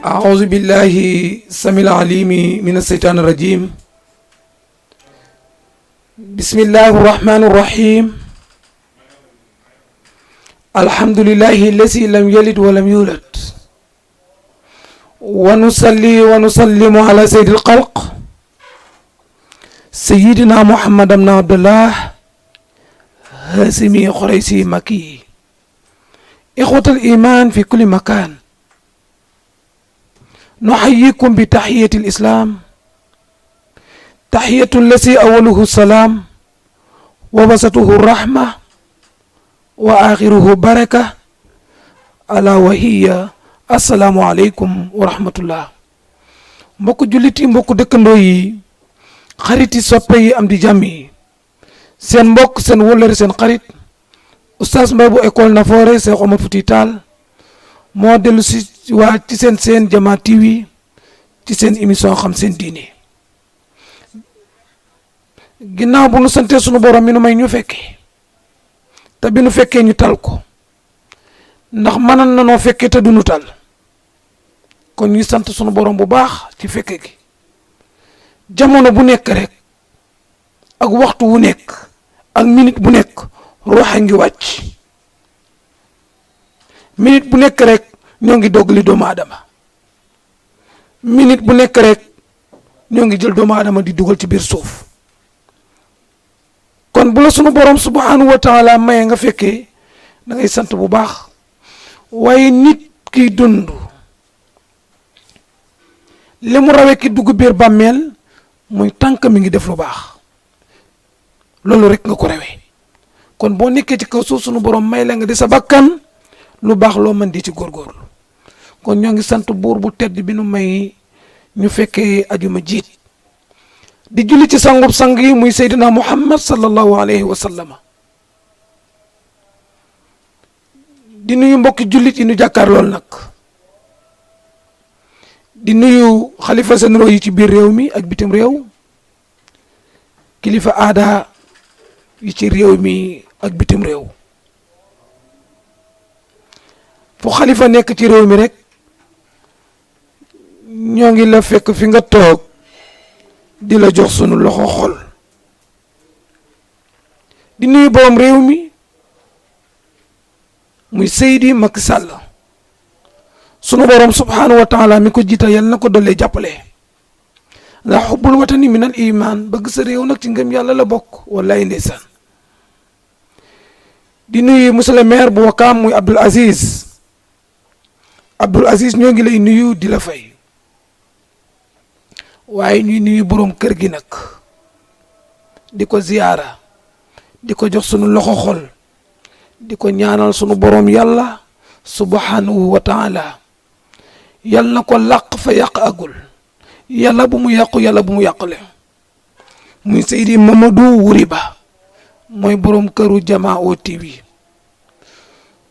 أعوذ بالله السميع العليم من الشيطان الرجيم. بسم الله الرحمن الرحيم. الحمد لله الذي لم يلد ولم يولد، ونصلي ونسلم على سيد الخلق سيدنا محمد بن عبد الله هاشمي قريشي مكي. إخوة الإيمان في كل مكان، نحييكم بتحية الإسلام، تحية التي أوله السلام ووسطه الرحمة وآخره بركة، ألا وهي السلام عليكم ورحمة الله. mbokk jullit yi, mbokk dëkkandoo yi, xarit yi, soppe yi, am di jàmm yi, seen mbokk, seen wëllëre, seen xarit Oustaz Mbaye bu école Nafoore Cheikh Omar Fouti Tall moo dellu si waa ci seen Jamaa TV ci seen émission xam seen diine. ginnaaw bu nu sante sunu borom mi nu may ñu fekkee te bi nu fekkee ñu tal ko, ndax mënoon na noo fekkee te du nu tal, kon ñu sant sunu borom bu baax ci fekke gi. jamono bu nekk rek ak waxtu wu nekk ak minute bu nekk ruuxa ngi wàcc. minute bu nekk rek ñoo ngi doggali doomu aadama, minute bu nekk rek ñoo ngi jël doomu aadama di dugal ci biir suuf. kon bu la sunu borom subhanahu wa taala maye nga fekkee da ngay sant bu baax. waaye nit kiy dund li mu rawee ki dugg biir bàmmeel muy tànk mi ngi def lu baax, loolu rek nga ko rawee. kon boo nekkee ci kaw suuf sunu borom may la nga di sa bakkan lu baax loo mën di ci góorgóorlu. kon ñoo ngi sant buur bu tedd bi nu may ñu fekkee ajuma jiit, di julli ci sangub sang yi muy Seydina Muhammad sallallahu alayhi wa sallam. di nuyu mbokki jullit yi nu jàkkaar lool nag, di nuyu xalifa généraux yi ci biir réew mi ak bitim réew, kilifa aada yi ci réew mi ak bitim réew. fu xalifa nekk ci réew mi rek ñoo ngi la fekk fi nga toog di la jox sunu loxo xol. di nuyu borom réew mi muy Seydi Macky Sall, sunu borom subhanahu wa taala mi ko jiital yal na ko dollee jàppale. ndax xubbul watani minal iman, bëgg sa réew nag ci ngëm yàlla la bokk. wallaay ndeysaan. di nuyu monsieur le maire bu Wakaam muy Abdoul Aziz. Abdoul Aziz ñoo ngi lay nuyu di la fay. waaye ñuy nuyu borom kër gi nag di ko ziyaara, di ko jox sunu loxo xol, di ko ñaanal sunu borom yàlla subhanahu wa taala yal na ko làq fa yàq agul, yàlla bu mu yàqu, yàlla bu mu yàqule. muy Seydi Mamadou Wuri Ba, mooy borom këru Jamaa TV.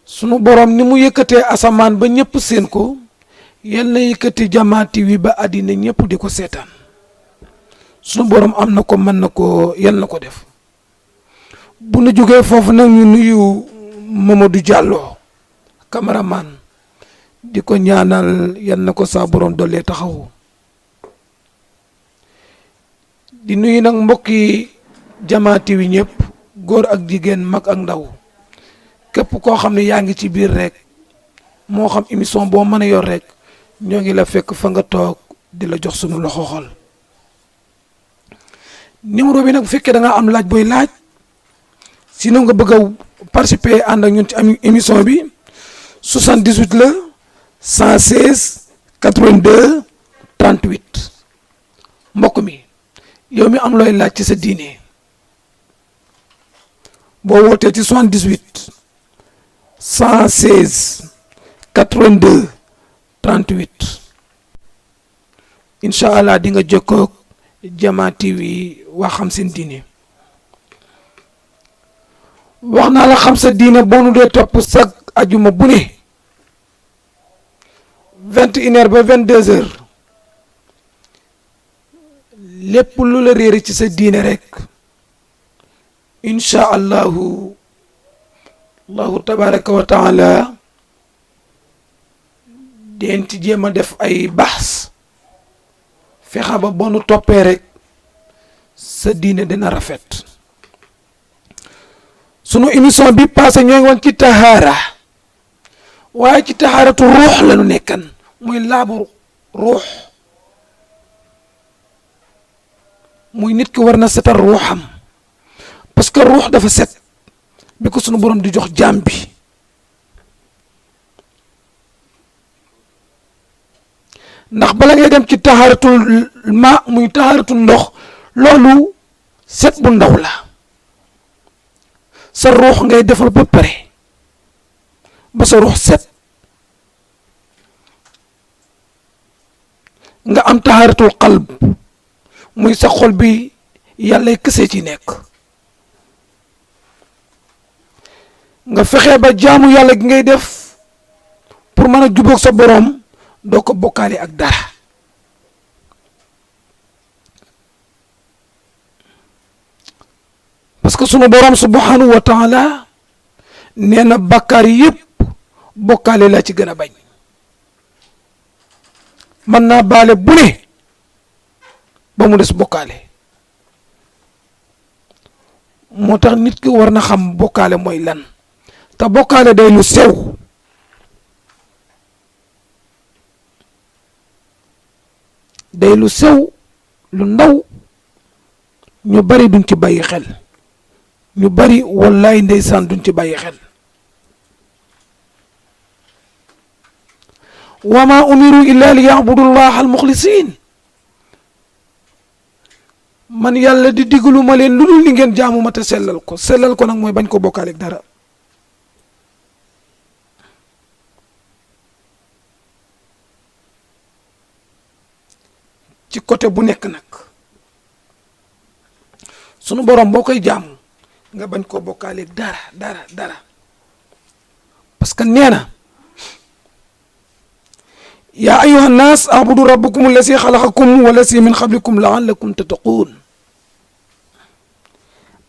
sunu borom ni mu yëkkatee asamaan ba ñëpp seen ko, yal na yëkkati Jamaa TV ba àddina ñëpp di ko seetaan. sunu borom am na ko, mën na ko, yal na ko def. bu nu jógee foofu nag ñu nuyu Mamadou Diallo cameraman, di ko ñaanal yal na ko saa borom dollee taxawu. di nuyu nag mbokki Jamaa TV ñëpp, góor ak jigéen, mag ak ndaw, képp koo xam ne yaa ngi ci biir rek, moo xam émission boo mën a yor rek, ñoo ngi la fekk fa nga toog di la jox sunu loxo xol. numéro bi nag bu fekkee da nga am laaj booy laaj, sinon nga bëgg a participer ànd ak ñun ci émission bi, 78 la 116 82 38. mbokk mi yow mi am looy laaj ci sa diine, boo wootee ci 78 116 82 38 incha allah di nga jokkoo Jamaa TV waa xam seen diine. wax naa la xam sa diine boo nu dee topp sag ajuma bu ne 21h ba 22h, lépp lu la réere ci sa diine rek incha allahu tabaraka wa taala deen ci jéem a def ay baas fexa ba bonu toppee rek sa diine dina rafet. sunu émission bi passé ñoo ngi woon ci tahaara waaye ci tahaaratu ruux la ñu nekkan muy laabu ruux muy nit ki war na setal ruuxam parce que ruux dafa set bi ko sunu borom di jox jaam bi ndax bala ngay dem ci tahaaratul ma muy tahaaratul ndox loolu set bu ndaw la sa ruux ngay defal ba pare ba sa ruux set nga am tahaaratul qalb muy sa xol bi yàlla kese ci nekk nga fexe ba jaamu yàlla gi ngay def pour mën a jubóog sa boroom doo ko bokkaale ak dara parce que sunu boroom subhanahu wa taala nee na bàkkaar yépp bokkaale laa ci gën a bañ mën naa baale bu ne ba mu des bokkaale moo tax nit ki war na xam bokkaale mooy lan te bokkaale day lu sew lu ndaw ñu bari duñ ci bàyyi xel ñu bari wallaay ndeysaan duñ ci bàyyi xel wa ma umiru illa li ya'budu llaha al muxlisin man yàlla di diglu ma leen lu dul ni ngeen jaamu ma te sellal ko nag mooy bañ ko bokkaale ak dara ci côté bu nekk nag sunu borom boo koy jaamu nga bañ koo bokkaale dara parce que nee na yaa ayyuha nnaas abudu rabbakum allasi xalaqakum wallasi min qablikum laallakum tattaquun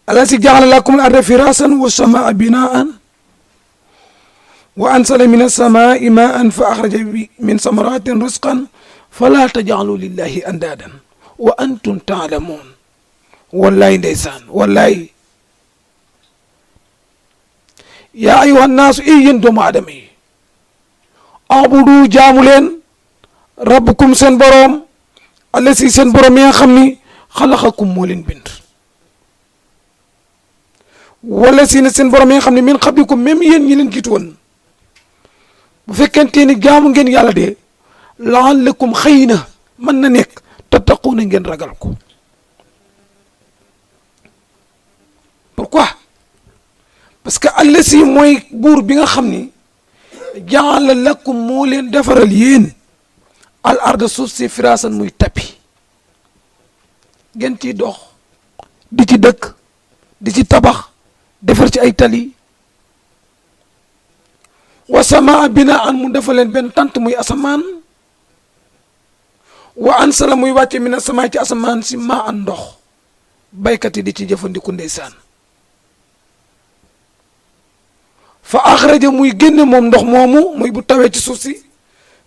allasi jaala lakum al arda firasan wa samaa binaan wa ansala min alsamai maan fa axraja min samaratin risqan fala tajaalu lillahi andaadan wa antum taalamuun wallaay ndeysaan wallaay yaa ayyuha nnaasu yéen doomu aadama yi abudu jaamu leen rabbukum seen boroom allasi seen boroom yi nga xam ni xalaqakum moo leen bind wala si ne seen boroom yi nga xam ne min qablikum même yéen ñi leen jiitu woon bu fekkente ni jaamu ngeen yàlla de laallakum xëy na mën na nekk tattaquuna ngeen ragal ko pourquoi parce que allasi mooy buur bi nga xam ni jaala lakum moo leen defaral yéen al arda suuf si firaasan muy tapi ngeen ciy dox di ci dëkk di ci tabax defar ci ay tali wa samaa binaan mu defal leen benn tant muy asamaan wa ansala muy wàcce mina samaa ci asamaan si maa an ndox baykat yi di ci jëfandiku ndeysaan fa axraja muy génne moom ndox moomu muy bu tawee ci suuf si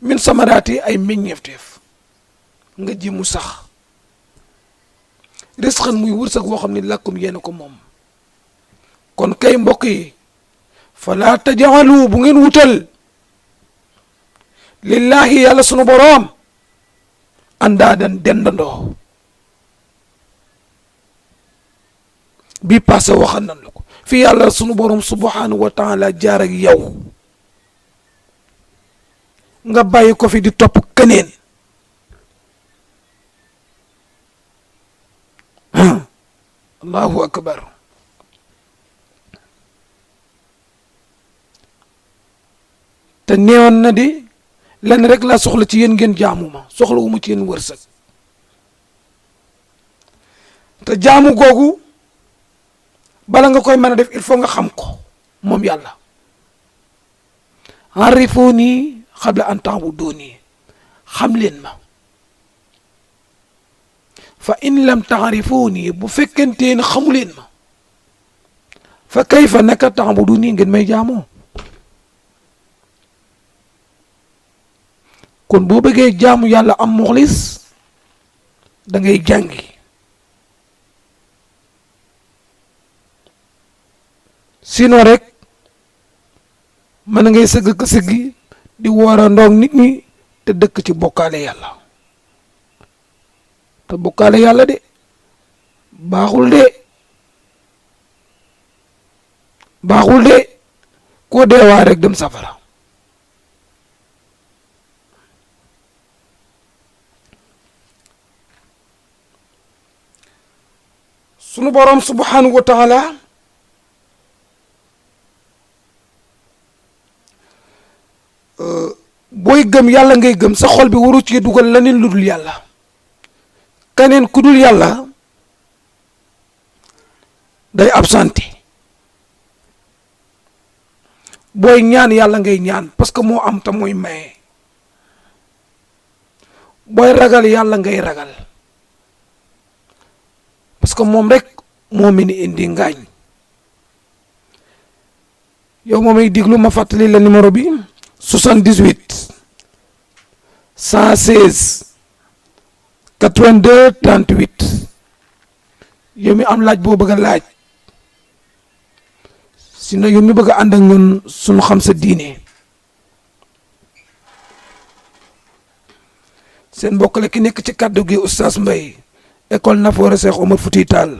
min samaraati ay meññeefteef nga ji mu sax risqan muy wërsëg woo xam ne làkkum yéen ko moom kon kay mbokk yi fala tajaalu bu ngeen wutal lillahi yàlla sunu boroom andaadan dendandoo bi passé waxan nan la ko fi yàlla sunu boroom subhanahu wa taala jaar ak yow nga bàyyi ko fi di topp keneen allahu akbar te neewoon na di lenn rek laa soxla ci yéen ngeen jaamu ma soxla wu ma ci yéen wërsëg te jaamu googu bala nga koy mën a def il faut nga xam ko moom yàlla arifuuni qabla an ta'buduuni xam leen ma fa in lam ta'rifuuni bu fekkente ne xamu leen ma fa kayfa naka ta'buduuni ngeen may jaamoo kon boo bëggee jaamu yàlla am muxlis da ngay jàngi sinon rek mën ngay sëgg ka sëggi di war a ndoog nit ñi te dëkk ci bokkaale yàlla te bokkaale yàlla de baaxul de koo deewaa rek dem safara sunu borom subhanahu wa taala booy gëm yàlla ngay gëm sa xol bi waru ci dugal leneen lu dul yàlla keneen ku dul yàlla day absenté booy ñaan yàlla ngay ñaan parce que moo am te mooy maye booy ragal yàlla ngay ragal parce que moom rek moo mën a indi ngaañ yow moom ay diglu ma fàttali la numéro bi 78 116 82 38 yow mi am laaj boo bëgg a laaj sinon yow mi bëgg a ànd ak ñun suñu xam sa diine seen mbokk la ki nekk ci kàddu gi Oustaz Mbaye école Nafoore Cheikh Omar Foutiyou Tall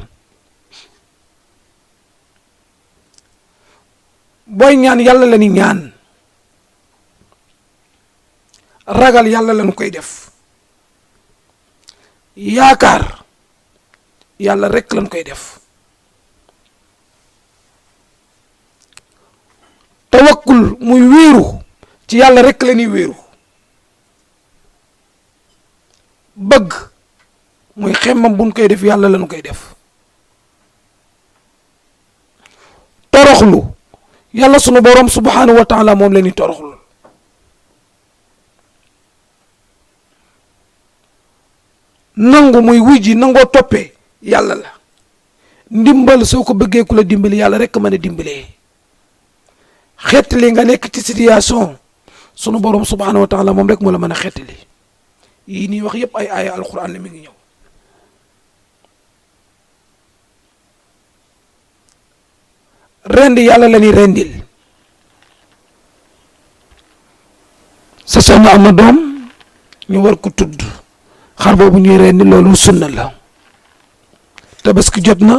booy ñaan yàlla la ni ñaan ragal yàlla lañu koy def yaakaar yàlla rek lañu koy def tawakkul muy wéeru ci yàlla rek la ñuy wéeru bëgg muy xemmam buñ koy def yàlla lañu koy def toroxlu yàlla sunu borom subhanahu wa taala moom la ñuy toroxlu nangu muy wujji nangoo toppee yàlla la ndimbal soo ko bëggee ku la dimbali yàlla rek mën a dimbalee xettali nga nekk ci situation sunu borom subhanahu wa taala moom rek moo la mën a xettali yii nii wax yépp ay aaya alquran la mi ngi ñëw rendi yàlla la ñuy rendil sa soxna am na doom ñu war ko tudd xar boobu ñuy rendi loolu sunna la tabaski jot na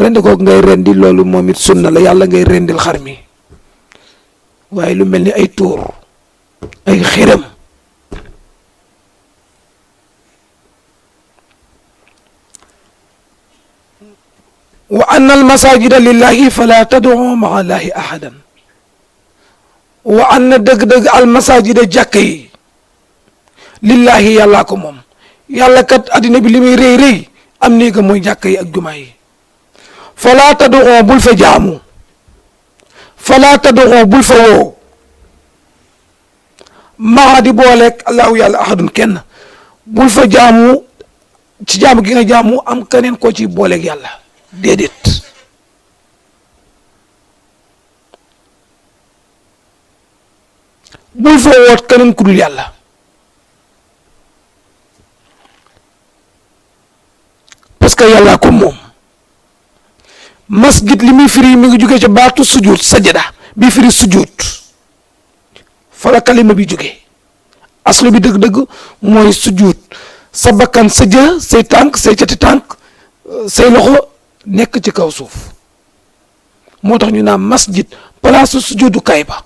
rendi ko ngay rendi loolu moom it sunna la yàlla ngay rendil xar mi waaye lu mel ni ay tuur ay xiram wa anna al masajida lillahi fala tad'u ma'a allahi ahadan wa anna dëgg-dëgg al masajida jàkka yi lillahi yàllaa ko moom yàlla kat addina bi li muy rëy rëy am néega mooy jàkka yi ak jumaa yi fala tad'u bul fa jaamu fala tad'u bul fa woo maa di booleeg allahu yàlla ahadun kenn bul fa jaamu ci jaamu gi nga jaamu am keneen koo ci booleeg yàlla déedéet bul fa woot keneen ku dul yàlla parce que yàllaa ko moom masjid li muy firi mi ngi jógee ca baatu sujud sajada bi firi sujud fa la kalima bi jógee aslu bi dëgg-dëgg mooy sujud sa bakkan sa jë say tànk say cati tànk say loxo nekk ci kaw suuf moo tax ñu naan masjid place sujudukaay ba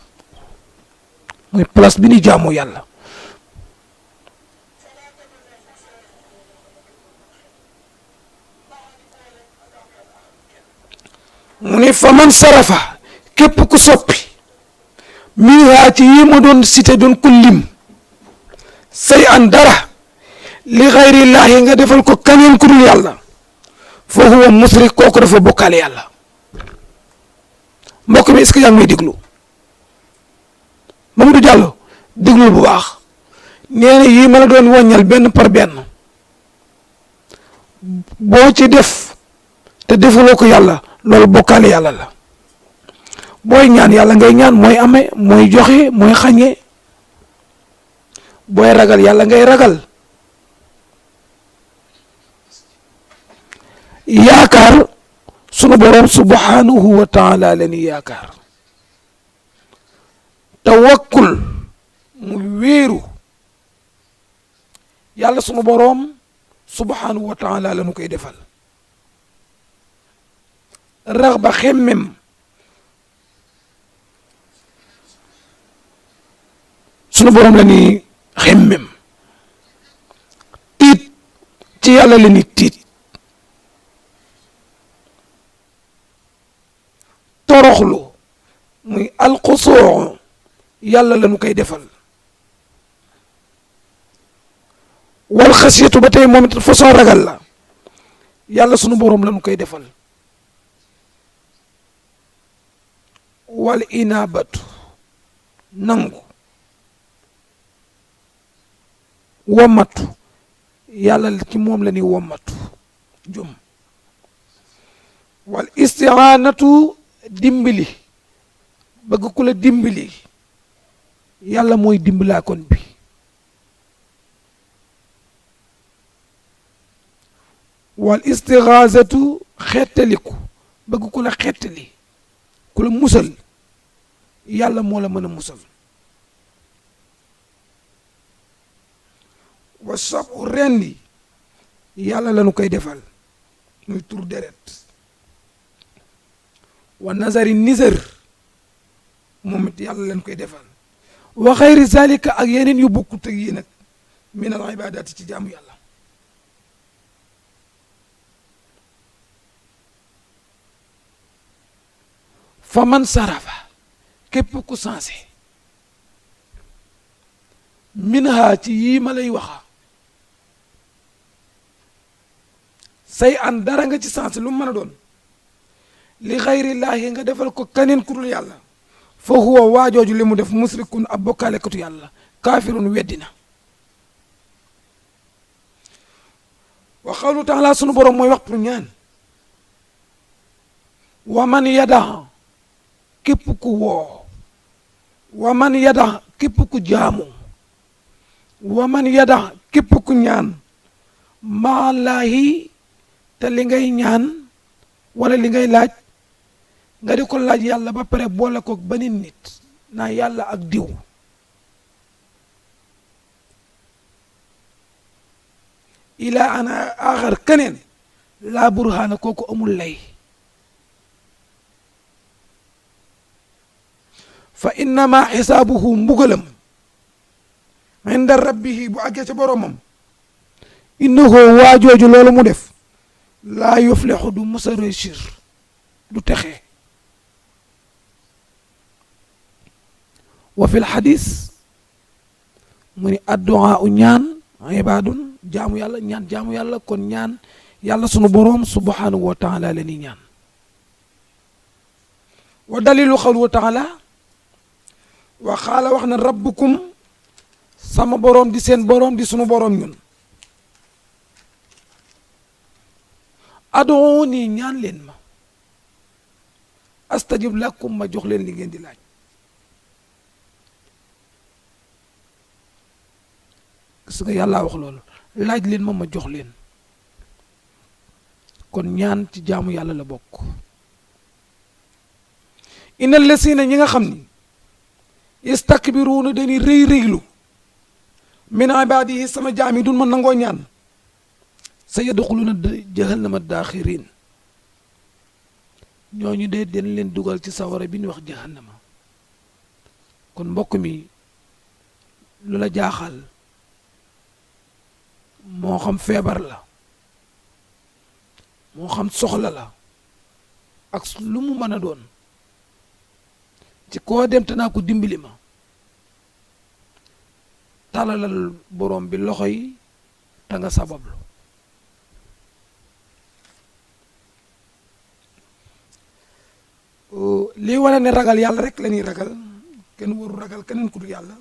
mooy place bi ni jaamu yàlla mu ne fa man sarafa képp ku soppi minhaa ci yi ma doon cité doon ko lim say an dara li xayrillaahi nga defal ko kaneen ku dul yàlla fa huwa musrik kooku dafa bokkaale yàlla mbokk mi est-ce que yaa ngi may déglu Mamadou Diallo déglu bu baax nee na yii ma la doon wàññal benn par benn boo ci def te defaloo ko yàlla loolu bokkaale yàlla la booy ñaan yàlla ngay ñaan mooy amee mooy joxe mooy xañee booy ragal yàlla ngay ragal. yaakaar sunu borom subhanahu wa taala la ni yaakaar. tawakkul muy wéeru yàlla sunu borom subhanahu wa taala la nu koy defal. raxba xemmem sunu borom la ni xemmem. tiit ci yàlla la ni tiit. toroxlu muy alxusuu yàlla la nu koy defal. wal xasiyatu ba tey moom it façon ragal la yàlla sunu borom la nu koy defal. wal inaabatu nangu womatu yàlla ci moom la ni womatu jum. wal isti'aanatu dimbali bëgg ku la dimbali yàlla mooy dimbalaa kon bi. wal istigaasatu xettaliku bëgg ku la xettali ku la musal yàlla moo la mën a musal. wa sabu rendi yàlla la nu koy defal muy tur deret. wa nazari nizar moom it yàlla leen koy defal. wa xayri zalika ak yeneen yu bokkut ak yi nag min al ibadaati ci jaamu yàlla. fa man sarafa képp ku sensé minha ci yii ma lay waxa say an dara nga ci sensé lu mu mën a doon li xayrillaahi nga defal ko kaneen ku dul yàlla fa huwa waajooju li mu def musrikun ab bokkaalekatu yàlla kaafirun weddina. wa qawlu taala sunu borom mooy wax pour ñaan. wa man yada képp ku woo. wa man yada képp ku jaamu. wa man yada képp ku ñaan. maalaahi te li ngay ñaan wala li ngay laaj nga di ko laaj yàlla ba pare boole ko beneen nit naa yàlla ak diw. ila ana axar keneen laa burhaana kooku amul lay. fa innama xisaabuhu mbugalam inda rabbihi bu àggee ca boromam. innahu waajooju loolu mu def laa yuflixu du musa réussir du texe. wa fi lxadis mu ni addu'a u ñaan ibaadun jaamu yàlla ñaan jaamu yàlla kon ñaan yàlla sunu boroom subhanahu wa taala la ni ñaan. wa dalilu xawlu taala wa xaala wax na rabbukum sama boroom di seen boroom di sunu boroom ñun. ad'uuni ñaan leen ma astajib lakum ma jox leen li ngeen di laaj. gis nga yàlla wax loolu laaj leen ma jox leen. kon ñaan ci jaamu yàlla la bokk. inna lasina ñi nga xam ni yastakbiruuna dañuy rëy rëylu min ibaadihi sama jaam yi dun ma nangoo ñaan sa yadxuluuna jahannama daaxirin ñooñu de dañ leen dugal ci sawara bi ñu wax jahannama. kon mbokk mi lu la jaaxal moo xam feebar la moo xam soxla la ak lu mu mën a doon ci koo dem te naa ko dimbali ma talalal borom bi loxo yi te nga sabablu. lii wane ne ragal yàlla rek la ñuy ragal kenn waru ragal keneen ku dul yàlla.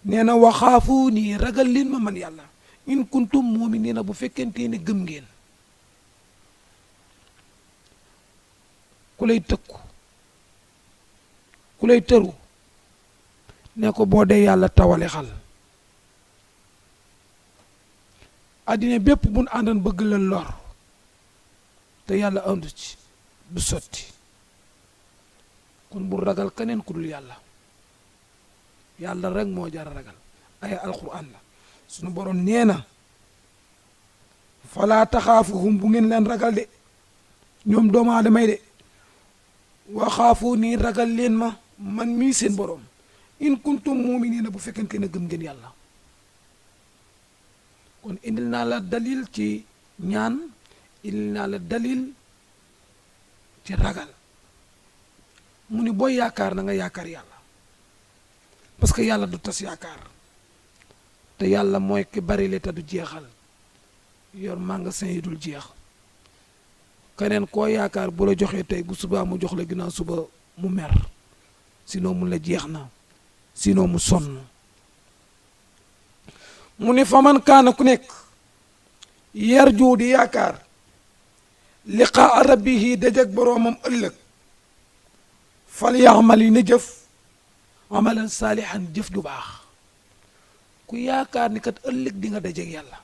nee na waxaafu nii ragal leen ma man yàlla in kuntum mu'miniina bu fekkente ne gëm ngeen. ku lay tëkku ku lay tëru ne ko boo dee yàlla tawale xal addina bépp buñ àndan bëgg la lor te yàlla àndu ci du sotti kon bu ragal keneen ku dul yàlla yàlla rek moo jar a ragal ay alquran la sunu borom nee na falaa taxaafuhum bu ngeen leen ragal de ñoom doomu aadamay de waxaafu nii ragal leen ma man mii seen borom in kuntum muminina bu fekkente ne gëm ngeen yàlla kon indil naa la dalil ci ñaan indil naa la dalil ci ragal mu ni booy yaakaar na nga yaakaar yàlla parce que yàlla du tas yaakaar te yàlla mooy ki bari le te du jeexal yor magasin yi dul jeex keneen koo yaakaar bu la joxee tey bu subaa mu jox la ginnaaw suba mu mer sinon mu la jeex na sinon mu sonn mu ni fa man kaana ku nekk yarju di yaakaar liqaa rabbihi dajeg boroomam ëllëg fal yaxmal yi na jëf amalan saalihan jëf ju baax ku yaakaar ni kat ëllëg di nga dajeg yàlla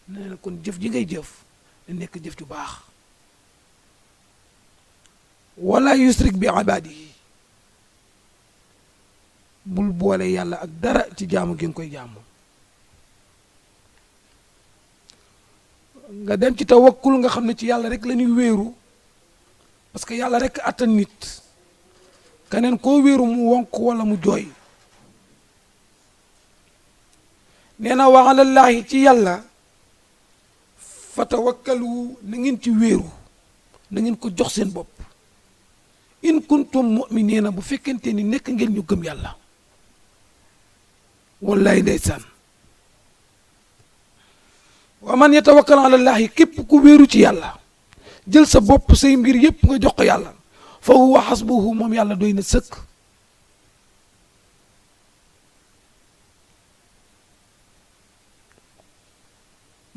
nee na kon jëf ji ngay jëf na nekk jëf ju baax wala yusrik bi ibaadihi bul boole yàlla ak dara ci jaamu gi nga koy jaamu nga dem ci tawakkul nga xam ne ci yàlla rek la ñuy wéeru parce que yàlla rek attan nit keneen koo wéeru mu wonk wala mu jooy nee na wa alallaahi ci yàlla fa tawakkalu na ngeen ci wéeru na ngeen ko jox seen bopp in kuntum mu'minina bu fekkente ni nekk ngeen ñu gëm yàlla wallaay ndeysaan wa man yatawakkal ala llaahi képp ku wéeru ci yàlla jël sa bopp say mbir yépp nga jox ko yàlla fa huwa xasbuhu moom yàlla doy na sëkk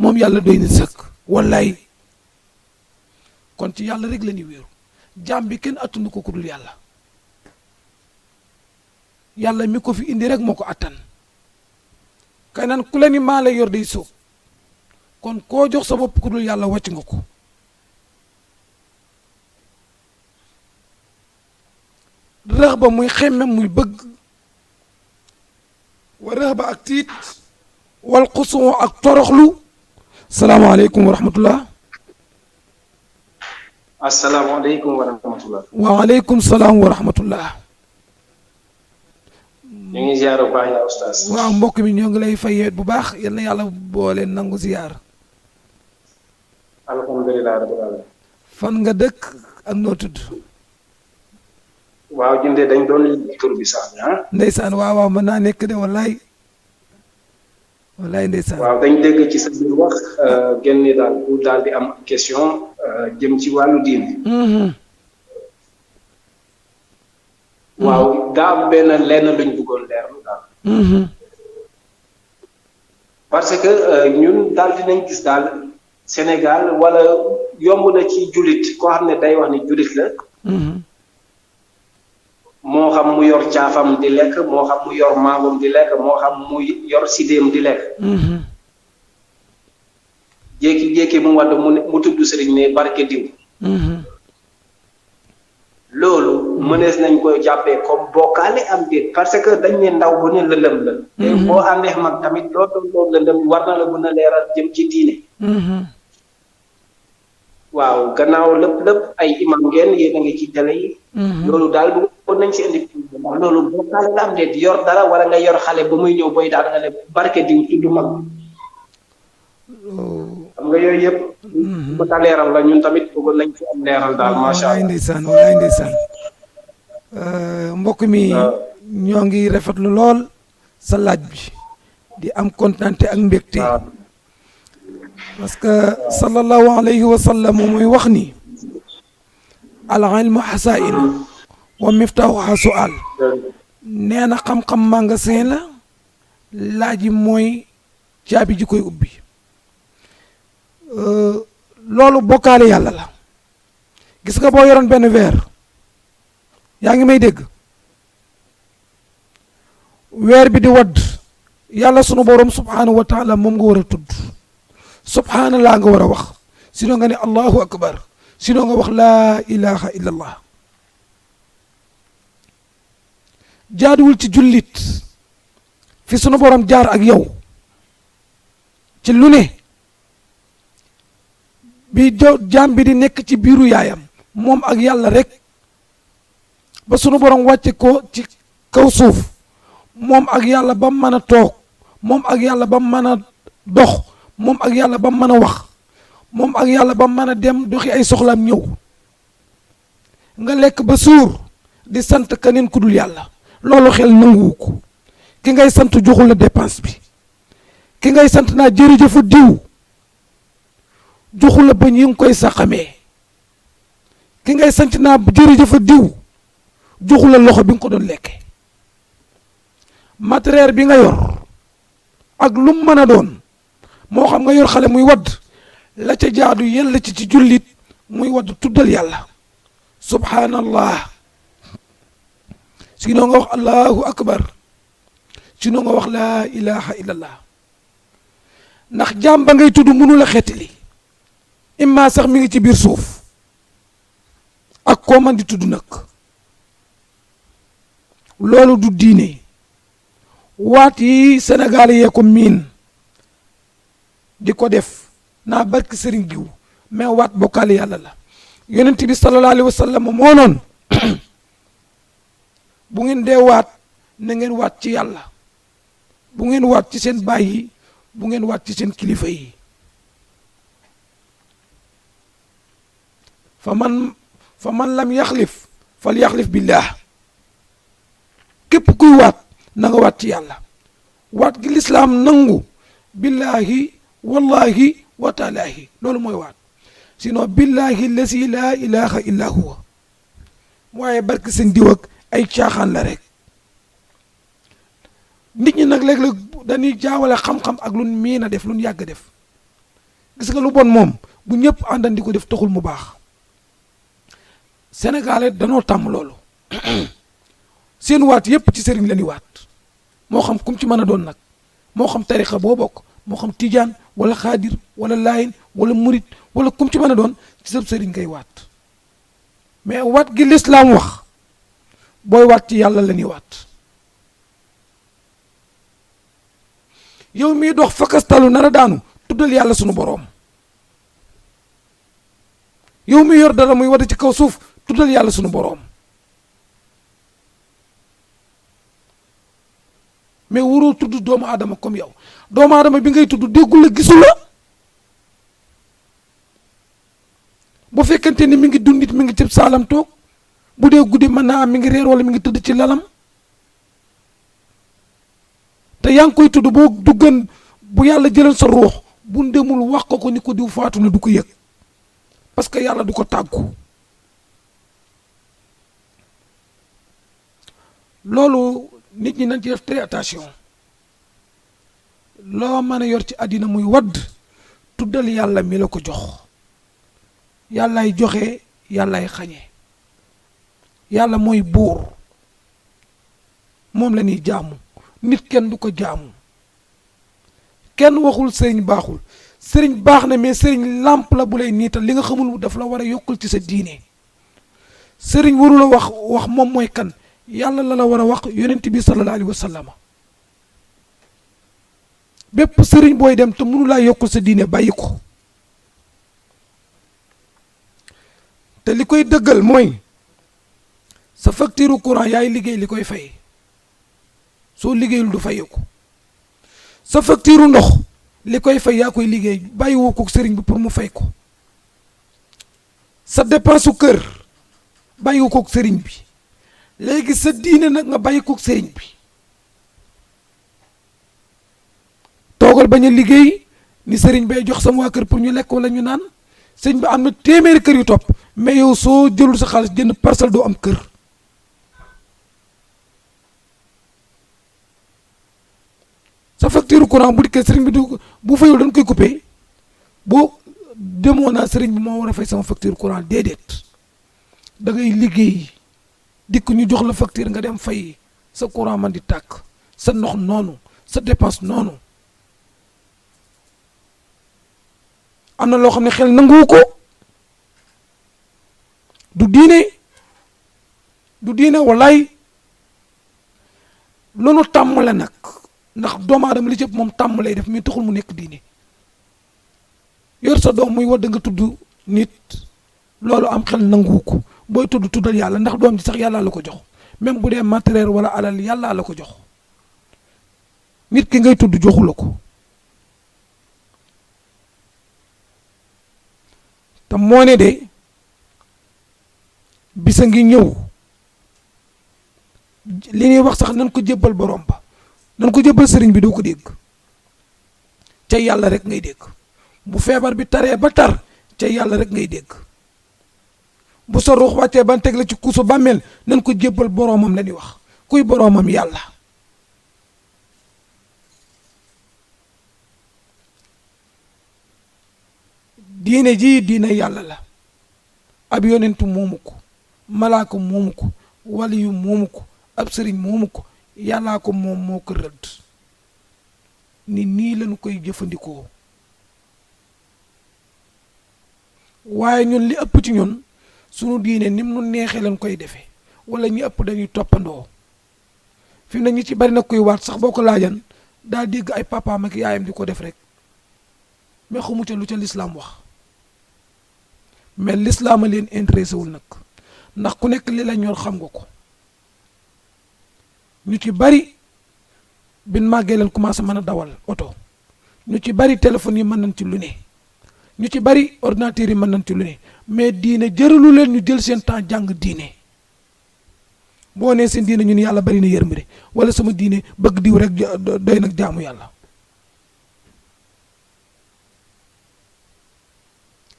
moom yàlla doy na sëkk wallaay kon ci yàlla rek la ñuy wéeru jaam bi kenn attunu ko ku dul yàlla yàlla mi ko fi indi rek moo ko attan keneen ku la ni maa lay yor day sóob kon koo jox sa bopp ku dul yàlla wàcc nga ko rëx ba muy xemme muy bëgg wa rëx ba ak tiit wal xusuu ak toroxlu salaamaaleykum wa rahmatullah asalaamaaleykum wa rahmatullah waaleykum salaam wa rahmatullah ñu ngi ziar bu baax yaa ustaas waaw mbokk mi ñoo ngi lay fay bu baax yal na yàlla boole nangu ziar alhamdulilah rabbil alamin fan nga dëkk ak noo tudd waaw jëndee dañ doon tur bi sax ndeysaan waaw waaw mën naa nekk de wallaay wallaay ndeysaan waaw dañ dégg ci sa biir wax génne daal pour daal di am question jëm ci wàllu diine waaw daa am benn lenn luñ bëggoon leerlu daal parce que ñun daal dinañ gis daal Sénégal wala yomb na ci jullit koo xam ne day wax ni jullit la moo xam mu yor caafam di lekk moo xam mu yor maamam di lekk moo xam mu yor sidéem di lekk jékki-jékki mu wadd mu tudd sëriñ ne barke diw loolu mënees nañ koy jàppee comme bokkaale am déet parce que dañ ne ndaw bu ne lëndëm la te boo àndeex mag tamit loolu lëndëm war na la gën a leeral jëm ci diine waaw gannaaw lépp ay imam ngeen yéen a ngi ci télé yi loolu daal bu nañ si indi ndax loolu bokkaale la am déet yor dara wala nga yor xale ba muy ñëw boy daal nga ne barke diw tudd mag xam nga yooyu yëpp bu ta leeral la ñun tamit bëggoon nañ ci am leeral daal macha allah ndeysaan wallaay ndeysaan mbokk mi ñoo ngi rafetlu lool sa laaj bi di am kontante ak mbégte parce que sallallahu alayhi wa sallam mooy wax ni al ilmu xasaa'in wa miftaaxuha su'aal nee na xam-xam magasin la laaj yi mooy caabi ji koy ubbi loolu bokkaale yàlla la gis nga boo yoroon benn verre yaa ngi may dégg weer bi di wadd yàlla sunu borom subhanahu wa taala moom nga war a tudd subhanallah nga war a wax sinon nga ne allahu akbar sinon nga wax laa ilaha illa allah jaaduwul ci jullit fi sunu borom jaar ak yow ci lu ne bi jaam bi di nekk ci biiru yaayam moom ak yàlla rek ba sunu borom wàcce ko ci kaw suuf moom ak yàlla ba mën a toog moom ak yàlla ba mën a dox moom ak yàlla ba mën a wax moom ak yàlla ba mën a dem doxi ay soxlaam ñëw nga lekk ba suur di sant keneen ku dul yàlla loolu xel nanguwu ko ki ngay sant joxul la dépense bi ki ngay sant naa jërëjëfu diw joxul la ba ñi ngi koy saxamee ki ngay sant naa jërëjëfu diw joxul la loxo bi nga ko doon lekke matériel bi nga yor ak lu mu mën a doon moo xam nga yor xale muy wadd la ca jaadu yella ci jullit muy wadd tuddal yàlla subhanallah sinon nga wax allahu akbar sinon nga wax laa ilaha illallah ndax jaam ba ngay tudd mënu la xettali imma sax mi ngi ci biir suuf ak koo man di tudd nag loolu du diine waat yi Sénégal yee ko miin di ko def naa barki sëriñ diw mais waat bokkaale yàlla la yonent bi sallallahu alayhi wa sallam moo noon bu ngeen dee waat na ngeen waat ci yàlla bu ngeen waat ci seen baay yi bu ngeen waat ci seen kilifa yi fa man lam yaxlif fal yaxlif billah képp kuy waat na nga waat ci yàlla waat gi lislaam nangu billahi wallahi wa taalaahi loolu mooy waat sinon billahi lasi laa ilaha illa huwa waaye barke seen diw ak ay caaxaan la rek nit ñi nag léeg-léeg dañuy jaawale xam-xam ak lu miin a def lu yàgg def gis nga lu bon moom bu ñëpp àndan di ko def taxul mu baax Sénégalais danoo tàmm loolu seen waat yépp ci sëriñ la ñuy waat moo xam kum ci mën a doon nag moo xam tarixa boo bokk moo xam tijaan wala xaadir wala laayin wala murit wala kum ci mën a doon ci sab sëriñ ngay waat mais waat gi lislaam wax booy waat ci yàlla la ñuy waat yow mii dox fakastalu nar a daanu tuddal yàlla sunu boroom yow mi yor dara muy wada ci kaw suuf tuddal yàlla sunu boroom mais waroo tudd doomu aadama comme yow doomu aadama bi ngay tudd déggul la gisul la bu fekkente ni mi ngi dundit mi ngi ci saalam toog bu dee guddi mën naa am mi ngi reer wala mi ngi tëdd ci lalam te yaa ngi koy tudd boo duggan bu yàlla jëlal sa ruux bu ndemul wax ko ni ko diw faatu na du ko yëg parce que yàlla du ko tàggu loolu nit ñi nañ ci def très attention loo mën a yor ci àddina muy wadd tuddal yàlla mi la ko jox yàllaay joxe yàllaay xañe yàlla mooy buur moom la ñuy jaamu nit kenn du ko jaamu kenn waxul sëriñ baaxul sëriñ baax na mais sëriñ làmp la bu lay niital li nga xamul daf la war a yokkul ci sa diine sëriñ waru la wax moom mooy kan yàlla la war a wax yonent bi sallallahu alayhi wa sallam bépp sëriñ booy dem te mënu laa yokkul sa diine bàyyi ko te li koy dëggal mooy sa facture courant yaay liggéey li koy fay soo liggéeyul du fay ko sa facture ndox li koy fay yaa koy liggéey bàyyi woo ko sëriñ bi pour mu fay ko sa dépense su kër bàyyi woo ko sëriñ bi léegi sa diine nag nga bàyyi ko sëriñ bi toogal bañ a liggéey ni sëriñ bay jox sama waa kër pour ñu lekk wala ñu naan sëriñ bi am na téeméeri kër yu topp mais yow soo jëlul sa xaalis jënd parcelle doo am kër sa facture courant bu dikkee sëriñ bi bu fayul dañ koy coupé boo demoo naa sëriñ bi moo war a fay sama facture courant déedéet da ngay liggéey dikk ñu jox la facture nga dem fay sa courant man di tàkk sa ndox noonu sa dépense noonu am na loo xam ne xel nanguwu ko du diine wallaay loolu tàmm la nag ndax doomu aadama li ci ëpp moom tàmm lay def mais taxul mu nekk diine yor sa doom muy wadd nga tudd nit loolu am xel nanguwu ko booy tuddal yàlla ndax doom ji sax yàllaa la ko jox même bu dee matériel wala alal yàllaa la ko jox nit ki ngay tudd joxu la ko te moo ne de bisa ngi ñëw li ñuy wax sax nan ko jébbal borom ba nan ko jébbal sëriñ bi doo ko dégg ca yàlla rek ngay dégg bu feebar bi taree ba tar ca yàlla rek ngay dégg bu sa ruux wàccee ban teg la ci kuusu bàmmeel nan ko jébbal boromam la ñuy wax kuy boromam yàlla diine ji diine yàlla la ab yonentu moomu ko malaaka moomu ko waliyu moomu ko ab sëriñ moomu ko yàllaa ko moom moo ko rëdd ni nii lañu koy jëfandikoo waaye ñun li ëpp ci ñun sunu diine nim nu neexee lañ koy defee wala ñi ëpp dañuy toppandoo fi mu ne ñi ci bari nag koy waat sax boo ko laajan daa dégg ay papaam ak yaayam di ko def rek mais xamu ca lu ca lislaam wax mais lislaam a leen intéressé wul nag ndax ku nekk li la ñor xam nga ko ñu ci bari bin màggee leen commencé mën a dawal oto ñu ci bari téléphone yi mën nañ ci lu ne ñu ci bari ordinateur yi mën nañ ci lu ne mais diine jëralu leen ñu jël seen temps jàng diine boo nee seen diine ñu ni yàlla bari na yërmande wala sama diine bëgg diw rek doy nag jaamu yàlla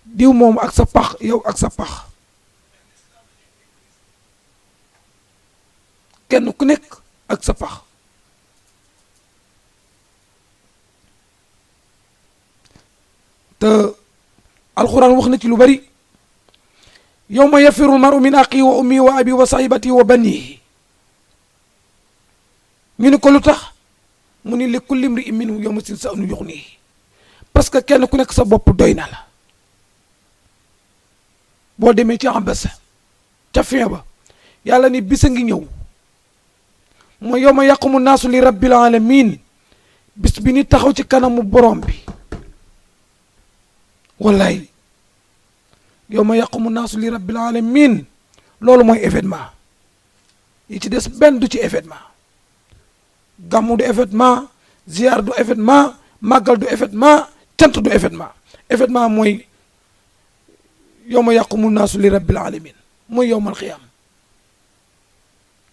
diw moom ak sa pax yow ak sa pax kenn ku nekk ak sa pax te alxuraan wax na ci lu bari yawma yafiru maru min axi wa ummi wa abi wa sahibati wa banihi ñu ni ko lu tax mu ni li kulli imri minhum yawma sin sa anu yuxnihi parce que kenn ku nekk sa bopp doy na la boo demee ci ambasa ca fin ba yàlla ni bisa ngi ñëw mooy yawma yaqumu naasu li rabbil alamin bis bi ni taxaw ci kanamu borom bi wallaay yawma yaqumu naasu li rabbil alamin loolu mooy événement yi ci des benn du ci événement gàmmu du événement ziar du événement màggal du événement cant du événement événement mooy yawma yaqumu naasu li rabbil alamin mooy yawmal xiyaam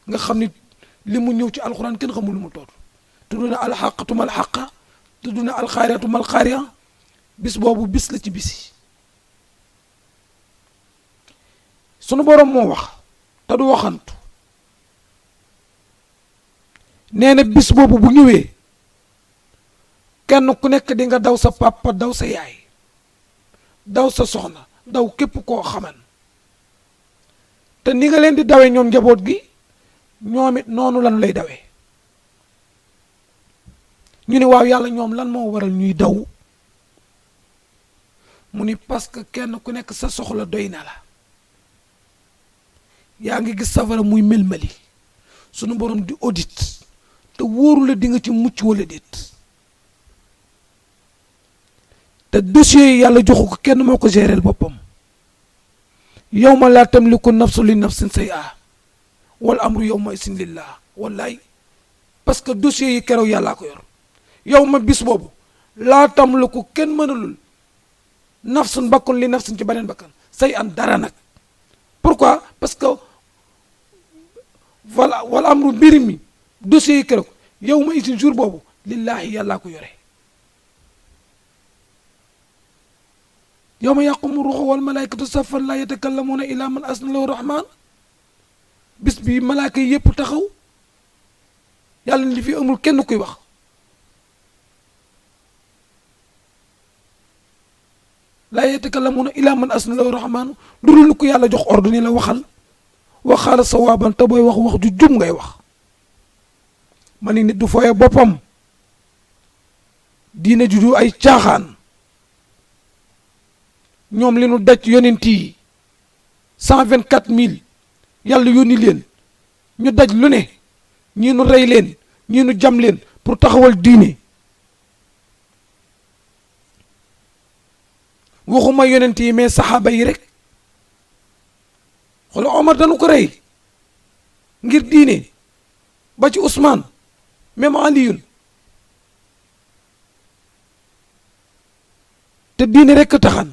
nga xam ni li mu ñëw ci alxuraan kenn xamul lu mu toll tudd na alxaqatu mal xaqa tudd na alxaariyatu mal xaariya bis boobu bis la ci bisi sunu borom moo wax te du waxantu nee na bis boobu bu ñëwee kenn ku nekk di nga daw sa papa daw sa yaay daw sa soxna daw képp koo xaman te ni nga leen di dawee ñoom njaboot gi ñoom it noonu lan lay dawee ñu ni waaw yàlla ñoom lan moo waral ñuy daw mu ni parce que kenn ku nekk sa soxla doy na la yaa ngi gis safara muy melmeli sunu borom di audit te wóoru la di nga ci mucc wala déet te dossier yi yàlla joxu ko kenn moo ko géreel boppam yawma laa tamliku nafsu li nafsin shay'an wal amru yawma isin lillah wallaay parce que dossier yi keroog yàllaa ko yor yow ma bis boobu laa tamliku kenn mënalul nafsun bakkun li nafsin ci beneen bakkan shay'an dara nag pourquoi parce que voilà wal amru mbir mi dossier yi keroog yow ma isin jour boobu lillahi yàllaa ko yore yawma yaqumu ruuhu wal malaikatu saffan laa yatakallamuuna illaa man azina lahu rahmaan bis bi malaaka yi yëpp taxaw yàlla ni fi amul kenn kuy wax laa yatakallamuuna illaa man azina lahu rahmaan lu dul ko yàlla jox ordre ni la waxal waxaala sawaaban te booy wax ju jub ngay wax. ma ni nit du fooye boppam. diine ju du ay caaxaan. ñoom li nu daj yonent yi 124 000 yàlla yónni leen ñu daj lu ne ñii nu rey leen ñii nu jam leen pour taxawal diine. waxuma yonent yi mais saxaaba yi rek xoolal Omar dañu ko rey ngir diine ba ci Ousmane même Aliyun te diine rek taxan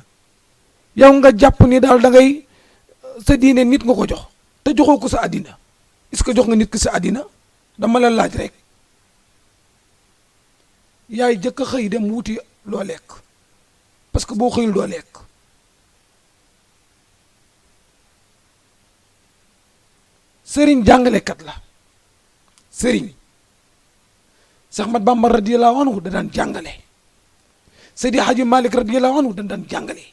yow nga jàpp ni daal da ngay sa diine nit nga ko jox te joxoo ko sa àddina est-ce que jox nga nit ki sa àddina dama la laaj rek yaay jëkk a xëy dem wuti loo lekk parce que boo xëyul doo lekk sëriñ jàngalekat la sëriñ Seex Ahmad Bamba radiyallahu anhu da daan jàngale Seydi Hadji Malick radiyallahu anhu da daan jàngale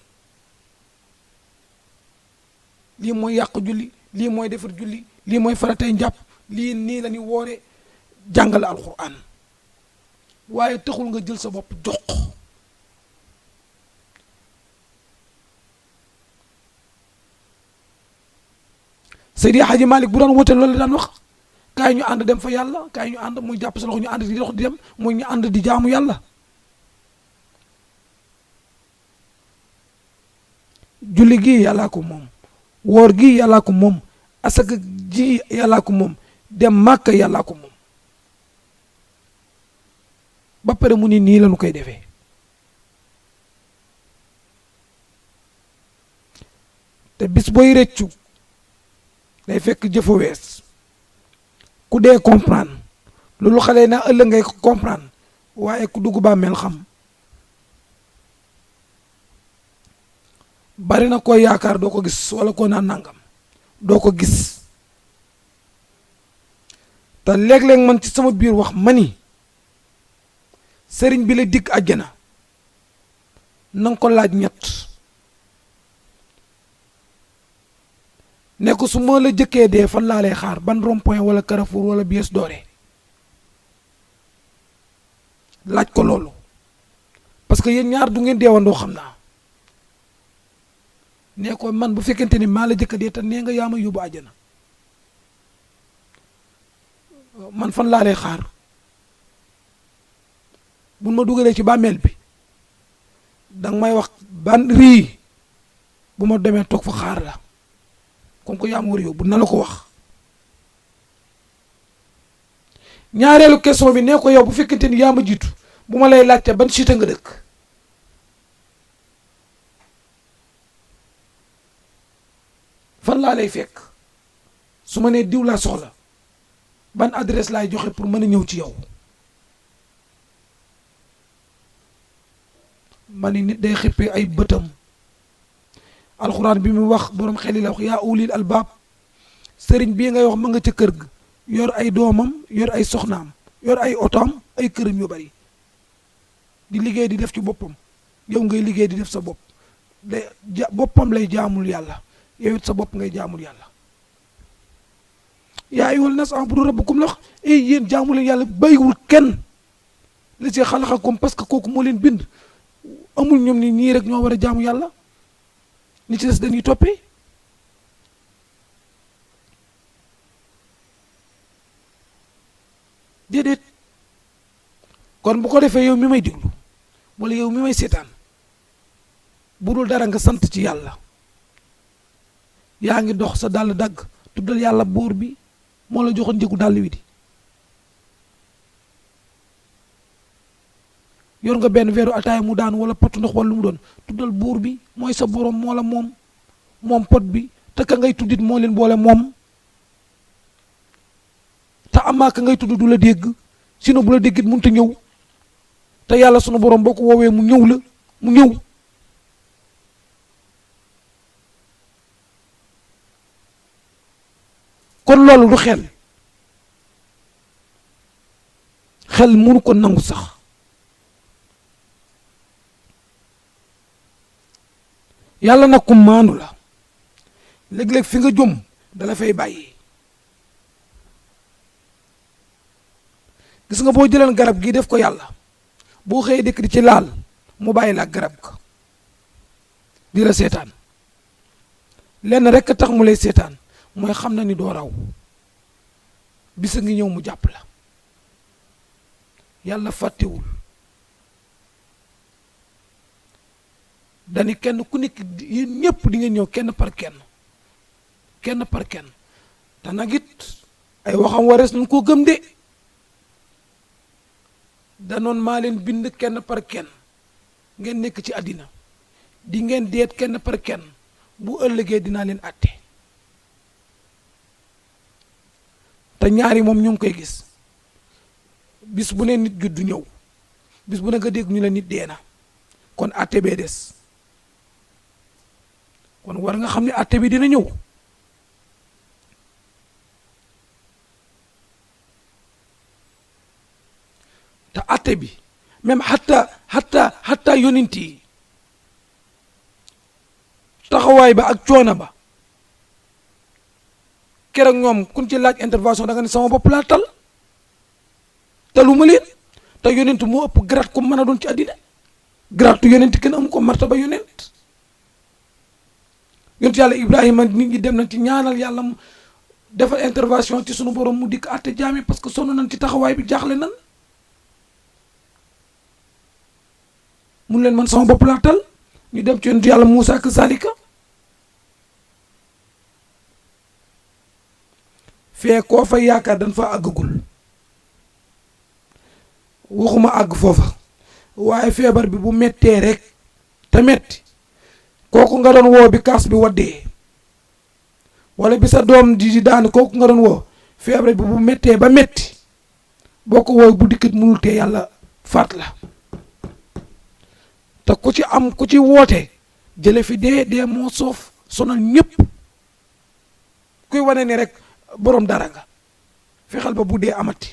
lii mooy yàq julli lii mooy defar julli lii mooy faratay njàpp lii nii la ni woore jàngale alquran waaye taxul nga jël sa bopp jox Seydi Hadji Malick bu daan woote loolu la daan wax kaay ñu ànd dem fa yàlla kaay ñu ànd muy jàpp sa loxo ñu ànd di dox di dem muy ñu ànd di jaamu yàlla julli gi yàllaa ko moom woor gi yàllaa ko moom asaka ji yàllaa ko moom dem màkk yàllaa ko moom ba pare mu ni nii la ñu koy defee te bis booy rëccu day fekk jëfa wees ku dee comprendre loolu xale na ëllëg ngay comprendre waaye ku dugg bàmmeel xam bari na koy yaakaar doo ko gis wala koo naan nangam doo ko gis te léeg-léeg man ci sama biir wax mani sëriñ bi la dikk àjjana nanga ko laaj ñett ne ko su ma la jëkkee dee fan laa lay xaar ban rond-point wala Carrefour wala Bies Doré laaj ko loolu parce que yéen ñaar du ngeen deewandoo xam naa ne ko man bu fekkente ni maa la jëkka dee te nee nga yaa ma yóbbu àjjana man fan laa lay xaar bu ma dugalee ci bàmmeel bi danga may wax ban rii bu ma demee toog fa xaar la comme que yaa ma war a yóbbu na la ko wax ñaareelu question bi nee ko yow bu fekkente ni yaa ma jiitu bu ma lay laajte ban cité nga dëkk fan laa lay fekk su ma nee diw laa soxla ban adresse laay joxe pour mën a ñëw ci yow ma ni nit day xippee ay bëtam alxuraan bi mu wax borom xel yi la wax yaa ulil albaab sëriñ bii ngay wax ma nga ca kër ga yor ay doomam yor ay soxnaam yor ay otoom ay këram yu bari di liggéey di def ci boppam yow ngay liggéey di def sa bopp de boppam lay jaamul yàlla yow it sa bopp ngay jaamul yàlla yaa ayyuhan naas u'budu rabbakum la wax yéen jaamul leen yàlla bàyyiwul kenn la ci xalaqakum parce que kooku moo leen bind amul ñoom ni ñii rek ñoo war a jaamu yàlla ñi ci des dañuy toppee déedéet kon bu ko defee yow mi may diglu wala yow mi may seetaan bu dul dara nga sant ci yàlla yaa ngi dox sa dàll dagg tuddal yàlla buur bi moo la joxoon njëgu dàll wi di yor nga benn weeru ataaya mu daan wala pot ndox wala lu mu doon tuddal buur bi mooy sa borom moo la moom pot bi te ka ngay tuddit moo leen boole moom te amaa ka ngay tudd du la dégg sinon bu la déggit mënut a ñëw te yàlla sunu borom boo ko woowee mu ñëw la mu ñëw kon loolu du xel mënu ko nangu sax yàlla nag ku maandu la léeg-léeg fi nga jëm dala fay bàyyi. gis nga boo jëleen garab gi def ko yàlla boo xëyee dëkk di ci laal mu bàyyi la ak garab ga di la seetaan lenn rekk tax mu lay seetaan mooy xam na ni doo raw bisa ngi ñëw mu jàpp la. yàlla fàttewul dani kenn ku nekk yéen ñëpp di ngeen ñëw kenn par kenn te nag it ay waxam warees nañ koo gëm de danoon maa leen bind kenn par kenn ngeen nekk ci àddina di ngeen deet kenn par kenn bu ëllëgee dinaa leen àtte te ñaari moom ñu ngi koy gis bis bu ne nit juddu ñëw bis bu ne nga dégg ñu la nit dee na kon àtte bee des kon war nga xam ne àtte bi dina ñëw te àtte bi même xatta yonent yi taxawaay ba ak coono ba keroog ñoom kun ci laaj intervention da nga ne sama bopp laa tal taluma leen te yonent moo ëpp grade ku mën a doon ci àddina grade tu yonent kenn amu ko martaba yonent yàlla Ibrahima nit ñi dem nañ ci ñaanal yàlla mu defal intervention ci sunu borom mu dikk àtte jaami parce que sonn nañ ci taxawaay bi jaaxle nan mun leen man sama bopp laa tal ñu dem ci yonent yàlla Muusaa ak Zalika fee koo fa yaakaar dañ fa àggagul waxuma àgg foofa waaye feebar bi bu mettee rek te metti kooku nga doon woo bi kaas bi waddee wala bi sa doom di daan kooku nga doon woo feebar bi bu mettee ba metti boo ko wooy bu dikkit mënul tee yàlla faat la te ku ci woote jële fi dee moo soof sonal ñëpp kuy wane ni rek boroom dara nga fexeel ba bu dee amati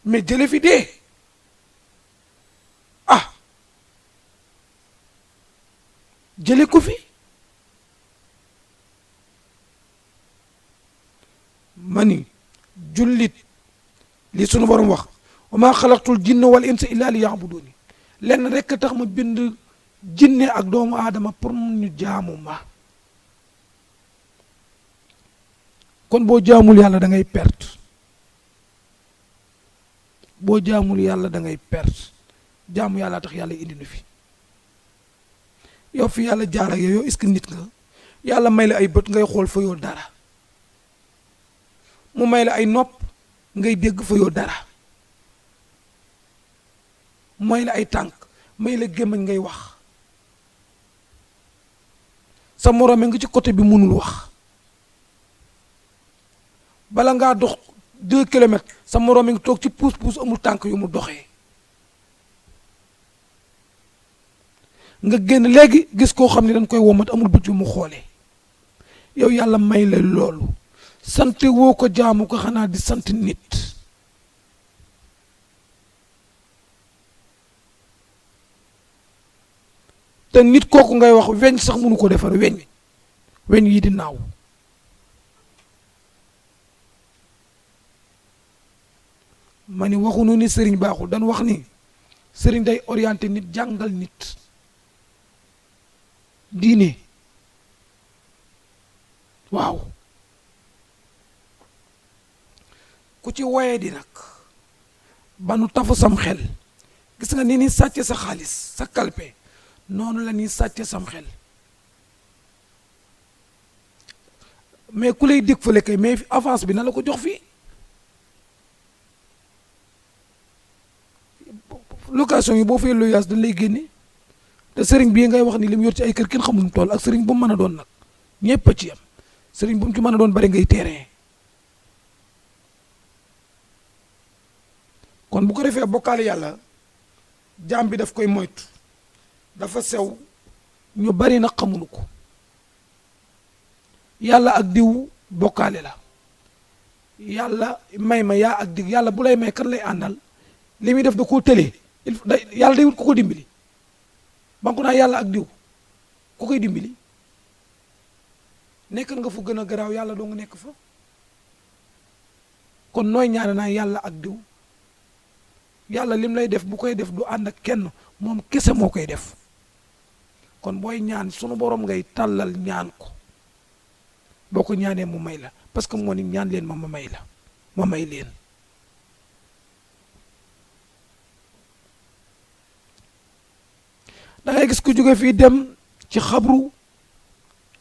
mais jële fi dee jële ko fi mani jullit li sunu borom wax wa maa xalaqtul jinna wal insa illa li yaabuduni lenn rekk tax ma bind jinne ak doomu aadama pour ñu jaamu ma kon boo jaamul yàlla da ngay perte boo jaamul yàlla da ngay perte jaamu yàlla tax yàlla indi nu fi yow fi yàlla jaar ak yow est-ce que nit nga yàlla may la ay bët ngay xool fa yoo dara mu may la ay nopp ngay dégg fa yoo dara may la ay tànk may la gémmiñ ngay wax sa moroom nga ci côté bi mënul wax bala ngaa dox 2 kilomètres sa moroom mi ngi toog ci puus amul tànk yu mu doxee nga génn léegi gis koo xam ne dañ koy womat amul bët yu mu xoolee yow yàlla may la loolu sant woo ko jaamu ko xanaa di sant nit te nit kooku ngay wax weñ sax mënu ko defar weñ yi di naaw ma ni waxuñu ni sëriñ baaxul dañ wax ni sëriñ day orienté nit jàngal nit diine waaw ku ci woyee di nag ba nu tafu sam xel gis nga ni ni sàcc sa xaalis sa kalpe noonu la ni sàcc sam xel mais ku lay dig fële kay mais avance bi na la ko jox fii location yi boo fay loyaas dañ lay génne te sëriñ bii ngay wax ni li mu yor ci ay kër kenn xamul mu toll ak sëriñ bu mu mën a doon nag ñëpp a ci yam sëriñ bu mu ci mën a doon bari ngay terrain kon bu ko defee bokkaale yàlla jaam bi daf koy moytu dafa sew ñu bari nag xamuñu ko yàlla ak diw bokkaale la yàlla may ma yaa ak dig yàlla bu lay may kan lay àndal li muy def da koo tëlee yàlla day wut ku ko dimbali banku naa yàlla ak diw ku koy dimbali nekkal nga fu gën a garaaw yàlla doo nga nekk fa kon nooy ñaane naa yàlla ak diw yàlla lim lay def bu koy def du ànd ak kenn moom kese moo koy def kon booy ñaan sunu borom ngay tàllal ñaan ko boo ko ñaanee mu may la parce que moo ni ñaan leen ma may la ma may leen da ngay gis ku jóge fii dem ci xabru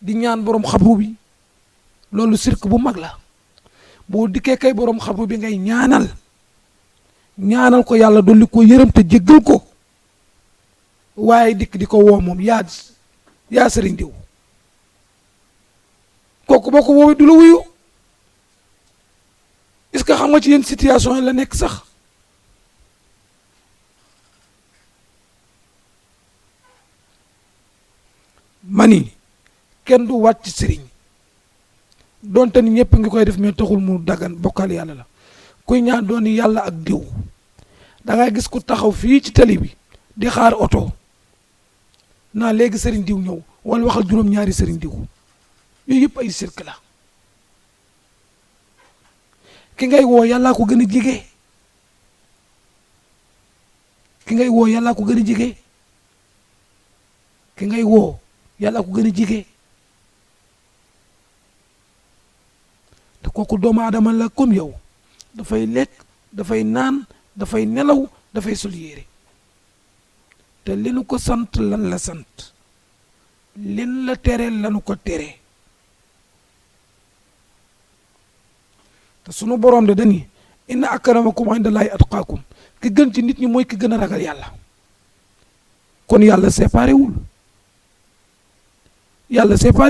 di ñaan borom xabru bi loolu sirk bu mag la boo dikkee kay borom xabru bi ngay ñaanal ko yàlla dolli ko yërëm te jéggal ko waaye dikk di ko woo moom yaa sëriñ diw kooku boo ko woowee du la wuyu est-ce que xam nga ci yenn situation yi la nekk sax mani kenn du wàcc sëriñ donte ni ñëpp ngi koy def mais taxul mu dagan bokkal yàlla la kuy ñaan doon ni yàlla ak diw da ngay gis ku taxaw fii ci tali bi di xaar oto naa léegi sëriñ diw ñëw wala waxal juróom-ñaari sëriñ diw yooyu yëpp ay sirk la ki ngay woo yàllaa ko gën a jege ki ngay woo yàllaa ko gën a jege ki ngay woo yàllaa ko gën a jege te kooku doomu aadama la comme yow dafay lekk dafay naan dafay nelaw dafay sol yére te li nu ko sant lan la sant lin la tere lanu ko tere te sunu boroom de dani inna akramakum indallahi atqaakum ki gën ci nit ñi mooy ki gën a ragal yàlla kon yàlla séparé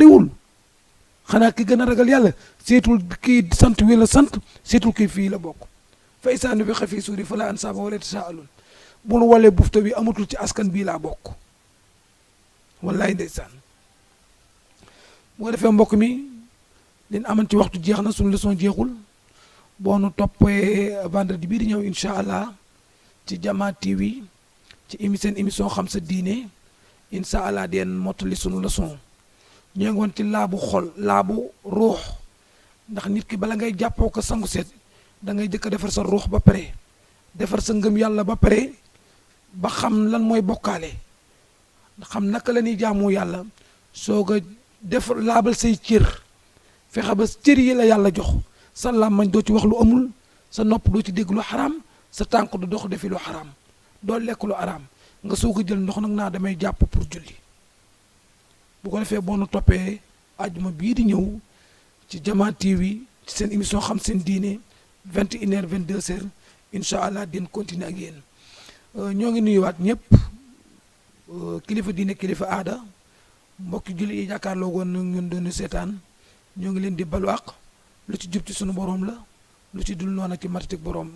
wul xanaa ki gën a ragal yàlla seetul kii sant wi la sant seetul kii fii la bokk fa izaa nufixa fii suuri falaa ansaaba wa laa yatasaaluun bu nu walee bufta bi amatul ci askan bii laa bokk wallaay ndeysaan bu ko defee mbokk mi liñ aman ci waxtu jeex na suñu leçon jeexul boo nu toppee vendredi bii di ñëw incha allah ci Jama TV ci seen émission xam sa diine incha allah den mottali suñu leçon ñoo ngi woon ci laabu xol laabu ruux ndax nit ki bala ngay jàppoo ko sangu seet da ngay jëkk a defar sa ruux ba pare defar sa ngëm yàlla ba pare ba xam lan mooy bokkaale xam naka la ñuy jaamu yàlla soog a def laabal say cër fexe ba cër yi la yàlla jox sa làmmañ doo ci wax lu amul sa nopp doo ci dégg lu xaraam sa tànk du dox defi lu xaraam doo lekk lu xaraam nga soog a jël ndox nag naa damay jàpp pour julli bu ko defee boo nu toppee àjjuma bii di ñëw ci Jama TV ci seen émission xam seen diine 21h 22h incha allah din continuer ak yéen ñoo ngi nuyuwaat ñëpp kilifa diine kilifa aada mbokki julli yi jàkkaarloo woon ngeen doon seetaan ñoo ngi leen di balu àq lu ci jub ci sunu borom la lu ci dul noonu ak ci matatik borom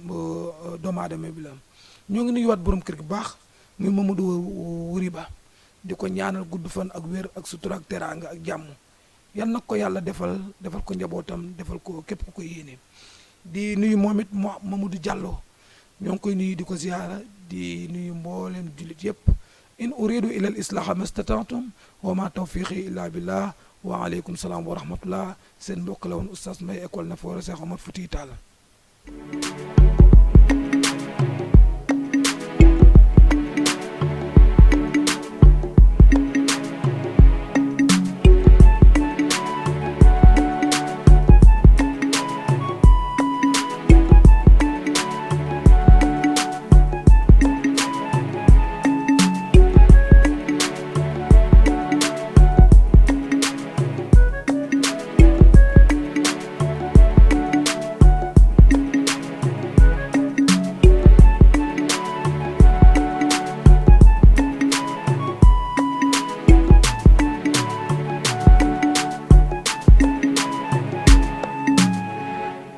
doomu aadama bi la ñoo ngi nuyuwaat borom kër gi baax muy Mamadou Wuri Ba di ko ñaanal gudd fan ak wér ak sutura ak teraanga ak jàmm yal na ko yàlla defal ko njabootam defal ko képp ku ko yéene di nuyu moom it Mamadou Diallo ñoo ngi koy nuyu di ko ziyaara di nuyu mboolem jullit yëpp in uridu ila al islaha mastata'tum wa ma tawfiqi illa billah wa aleykum salaam wa rahmatullah seen mbokk la woon oustaz Mbaye école Nafoore Cheikh Omar Foutiyou Tall